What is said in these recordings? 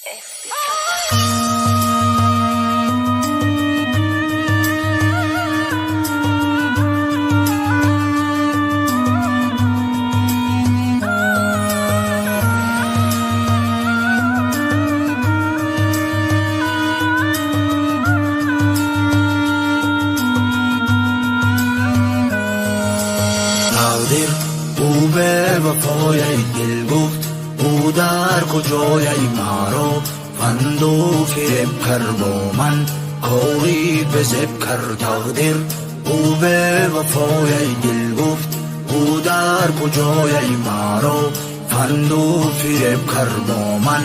SB Production. Тақдир ӯ бевафояй, дил гуфт ӯ дар куҷояй? Маро фанду фиреб кард, бо ман кори безеб кард. Тақдир ӯ бевафояй, дил гуфт ӯ дар куҷояй? Маро фанду фиреб кард, бо ман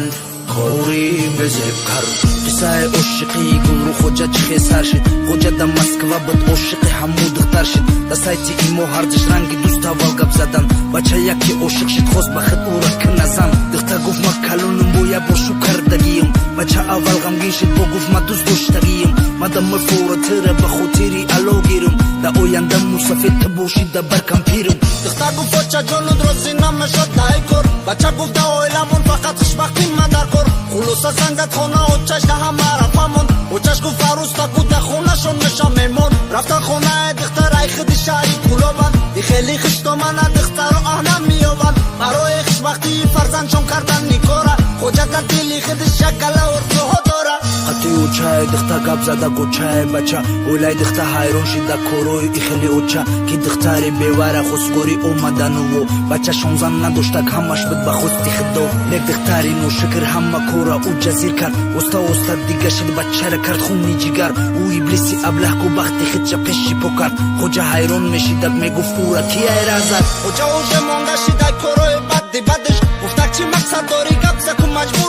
кори безеб кард. Қиссаи ошиқии Гулру Хоҷа чӣ хел сар шид? Хоҷа да Москва буд, ошиқи ҳаму духтар шид. Да сайти имо ҳардиш ранги дӯст аввал гап задан. Бача яке ошиқ шид, хост ба худ ӯра куназан. Духтар гуфт: «Ма калонум, бо як бор шу кардагием». Бача аввал ғамгин шид, бо гуфт: «Ма дӯст доштагием, мада мефора тира ба хотири ало гирам, да оянда мусафед ту бошӣ, да бар кампирам». Духтар гуфт: «Оча ҷонут розӣ намешад дай кор». Бача гуфт: «Да оиламон фақат хушбахтӣ ма дар кор». Хулоса, занг зад хона очаш, да ҳама рафамон. Очаш гуфт: «Арӯста ку да хонашон меша мемон». Рафтан хонаи духтар, ай худи шаҳри Кулобанд. И хеле хиштомана духтаро аҳна меёбанд. Барои хушбахтии фарзандшон кардан никора. Хоҷа дар дили худиш як гала орзуҳо дора. Қатъи очаи духта гап зада кочаи бача. Оилаи духта ҳайрон шида корои и хели оча, ки духтари бевара хостгорӣ омадануво. Бачашон зан надоштак, ҳамаш буд ба хости худо. Лек духтари ношукр ҳама кора ӯ ҷазир кард. Оста оста дига шид, бачара кард хуни ҷигар. Ӯ иблиси аблаҳ ку бахти худша пеши по кард. Хоҷа ҳайрон мешидак, мегуфт: «Ӯра ки айразад?» Хоҷа уже монда шида корои бадди бадиш. Гуфтак: «Чӣ мақсад дорӣ? Гап заку, маҷбур».